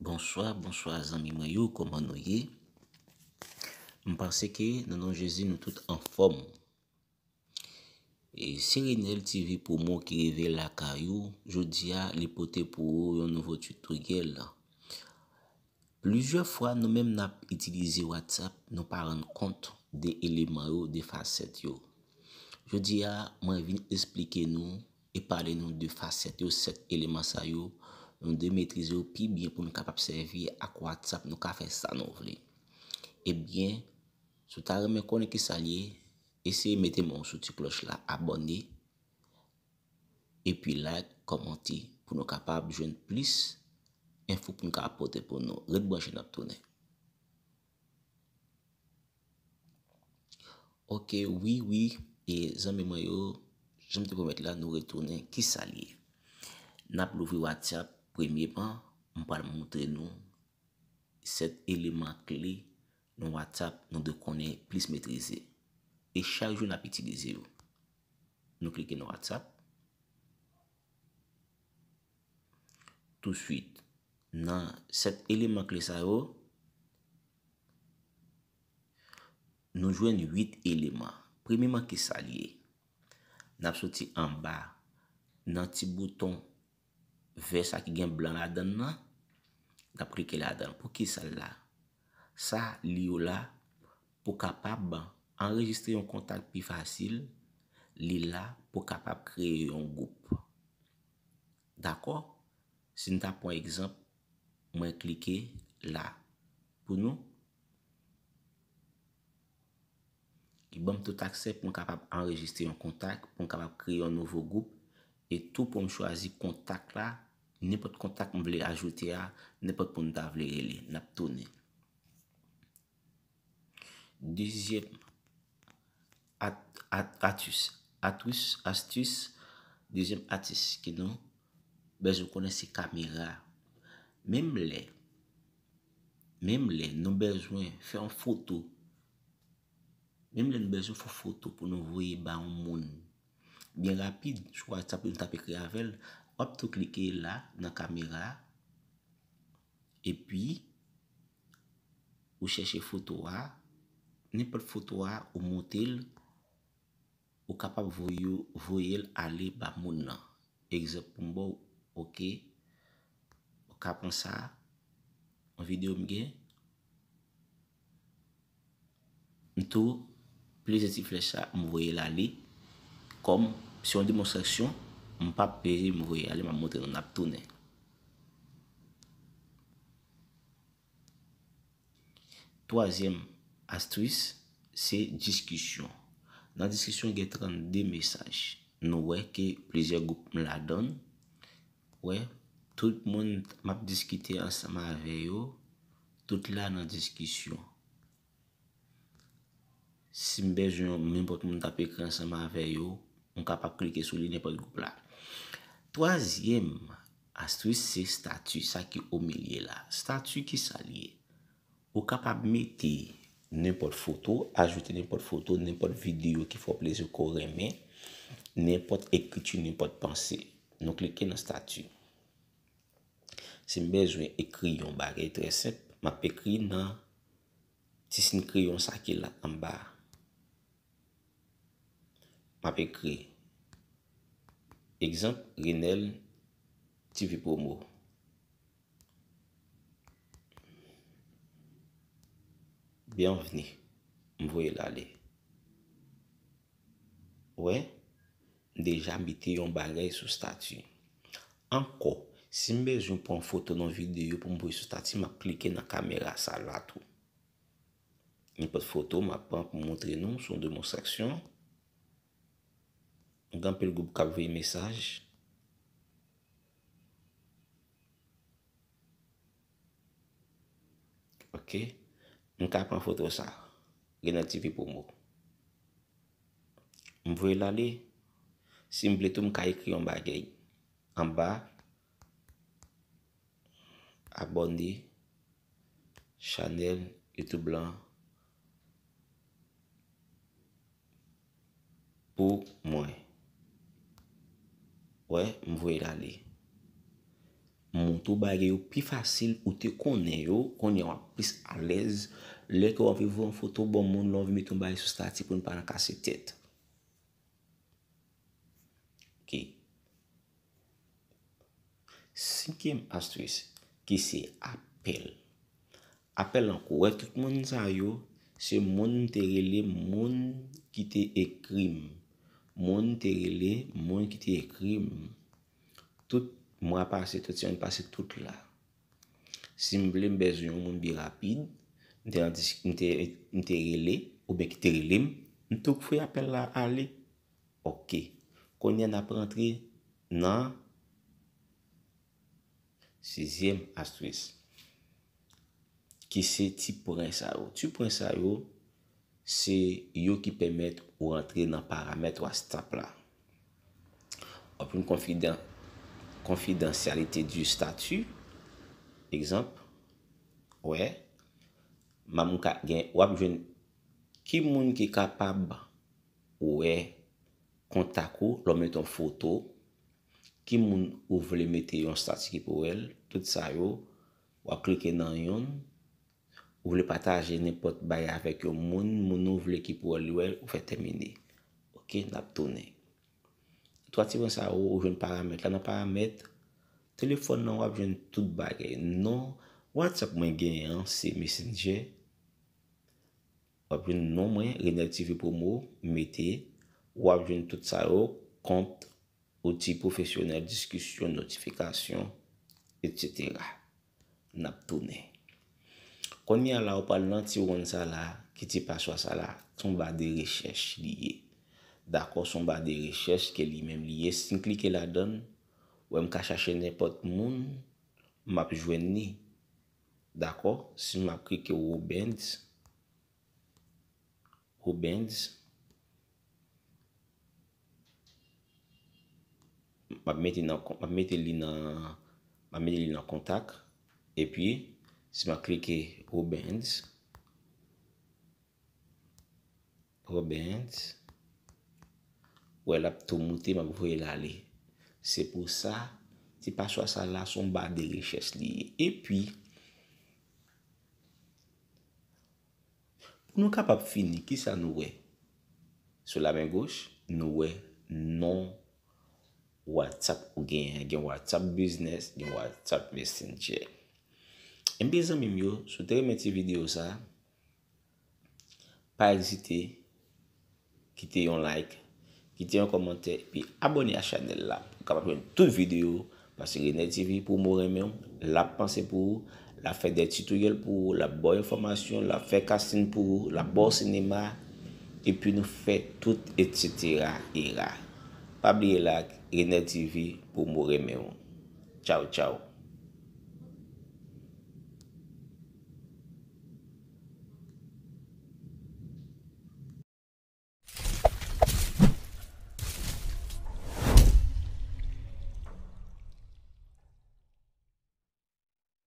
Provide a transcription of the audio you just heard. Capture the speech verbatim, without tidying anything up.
Bonswa, bonswa zanmi mwen yo, kòman nou ye? M panse ke nan non Jezi nou tout anfòm. E se Renel T V Promo ki rive lakay ou. Jodi a, li pote pou ou yon nouvo tutoriel. Plizyè fwa nou menm n ap itilize WhatsApp, nou pa rann kont de eleman yo, de fasèt yo. Jodi a, mwen vin esplike nou e pale nou de fasèt yo, sèt eleman sa yo, nou dwe metrize yo pi byen pou nou kapab sèvi ak WhatsApp, nou ka fè sa nou vle. Ebyen, si w ta renmen konnen kisa l ye, eseye mete men w sou ti klòch la, abòne, epi like, kòmante, pou nou kapab jwenn plis enfo pou nou kapab pote pou nou. Ret branche, n ap tounen. Ok, wi, wi, e zanmi mwen yo, jan m te pwomèt la, nou retounen. Kisa l ye? N ap louvri WhatsApp, premyeman, m pral montre nou sèt eleman kle nan WhatsApp nou dwe konnen plis metrize. E chak jou n ap itilize yo. Nou klike nan WhatsApp. Touswit, nan sèt eleman kle sa yo, nou jwenn uit eleman. Premyeman, kisa l ye? N ap soti anba, nan ti bouton vè sa ki gen blan ladan l nan, n ap klike ladan l. Poukisa l la? Sa li yo la pou kapab anrejistre yon kontak pi fasil, li la pou kapab kreye yon gwoup. Dakò? Si n ta pran egzanp, mwen klike la pou nou. Li ban m tout aksè pou m kapab anrejistre yon kontak, pou m kapab kreye yon nouvo gwoup, e tou pou m chwazi kontak la, nenpòt kontak m vle ajoute a, nenpòt moun m ta vle rele. N ap tounen. Dezyèm at, at, atis, atis, astis, dezyèm atis ke nou bezwen konnen se kamera. Menm lè, menm lè nou bezwen fè yon foto, menm lè nou bezwen fè yon foto pou nou voye ba yon moun byen rapid sou WhatsApp, nou t ap ekri avè l, w ap tou klike la nan kamera, epi ou chèche foto a, nenpòt foto a, ou monte l, ou kapab voye, voye l ale ba moun nan. Egzanp pou m ba w, ok, ou ka pran sa, yon videyo m gen, m tou plizyè ti flèch sa, m voye l ale, kòm se yon demonstrasyon, m p ap peze, m voye ale, m ap montre nou, n ap tounen. Twazyèm astis, se diskisyon. Nan diskisyon, gen trannde mesaj. Nou wè ke plizyè gwoup m ladan l. Wè, tout moun m ap diskite ansanm avè yo, tout la nan diskisyon. Si m bezwen yon, nenpòt moun t ap ekri ansanm avè yo, m kapab klike sou li nenpòt gwoup la. Twazyèm astis se stati, sa ki omilye la. Stati, kisa l ye? Ou kapab mete nenpòt foto, ajoute nenpòt foto, nenpòt videyo ki fè w plezi ke w renmen, nenpòt ekriti, nenpòt panse. Nou klike nan stati. Si m bezwen ekri yon bagay trè senp, m ap ekri nan ti siy kreyon sa ki la anba a. M ap ekri, egzanp, Renel T V Promo. Byenvni. M voye l ale. Wè, m deja mete yon bagay sou stati. Ankò, si m bezwen pran foto nan videyo pou m voye sou stati, m ap klike nan kamera sa la tou. Nenpòt foto m ap pran pou montre nou, se yon demonstrasyon. Gen anpil gwoup k ap voye mesaj. Ok. M ka pran foto sa. Renel T V Promo. M voye l ale. Si m vle tou, m ka ekri yon bagay anba. Abòne chanèl YouTube lan pou mwen. Wè, m voye l ale. M montre w bagay yo pi fasil, ou te konnen yo, kounye a w ap plis alèz lè ke w anvi voye yon foto ban moun, lè w anvi mete yon bagay sou estati pou n pa nan kase tèt. Ok. Senkyèm astris, ki se apèl. Apèl lan kou. Wè tout moun sa yo, se moun m te rele, moun ki te ekri m. Moun m te rele, moun ki te ekri m. Tout mwa pase, tout semèn pase, tout la. Si m vle, m bezwen yon moun byen rapid, m te nan dis-, m te, m te rele, oubyen ki te rele m, m tou voye apèl la ale. Ok. Kounye a n ap rantre nan sizyèm astris, ki se ti pwen sa yo. Ti pwen sa yo, se yo ki pèmèt ou rantre nan paramèt WhatsApp la. W ap jwenn konfidan-, konfidansyalite di estati. Egzanp, wè, m ap ka gen, w ap jwenn ki moun ki kapab wè kontak ou lè w mete yon foto, ki moun ou vle mete yon estati ki pou wè l, tout sa yo, w ap klike nan youn, ou vle pataje nenpòt bagay avèk yon moun, moun ou vle ki pou wè l, li wè l, ou fè tèmine. Ok, n ap tounen. Twa ti pwen sa yo, ou jwenn paramèt la. Nan paramèt, telefòn nan w ap jwenn tout bagay. Non, WhatsApp mwen genyen an, se Messenger. W ap jwenn non mwen, Renel T V Promo, m mete. W ap jwenn tout sa yo, kont, outi pwofesyonèl, diskisyon, notifikasyon, etsetera. N ap tounen. Kounye a la, ou pral nan ti wonn sa la, ki ti paswa sa la, se yon ba de rechèch li ye. Dakò, se yon ba de rechèch ke li menm li ye. Si m klike ladan l, wè m ka chache nenpòt moun, m ap jwenn li. Dakò, si m ap klike Robens, Robens, m ap mete nan kon-, m ap mete li nan, m ap mete li nan kontak. Epi, si m ap klike Robens, Robens, wè l ap tou moute, m ap voye l ale. Se pou sa, ti paswa sa la, se yon ba de rechèch li ye. Epi, pou nou kapab fini, kisa nou wè? Sou la men goch, nou wè non WhatsApp ou genyen. Gen WhatsApp Business, gen WhatsApp Messenger. Ebyen, zanmi m yo, si w te renmen ti videyo sa, pa ezite kite yon like, kite yon kòmantè, epi abòne a chanèl la pou w kapab jwenn tout videyo, paske Renel T V pou mo renmen w, l ap panse pou ou, l ap fè de tutoriel pou ou, l ap ba w enfòmasyon, l ap fè casting pou ou, l ap ba w sinema, epi nou fè tout, etsetera, era. Pa bliye like, Renel T V pou mo renmen w. Tchaw, tchaw.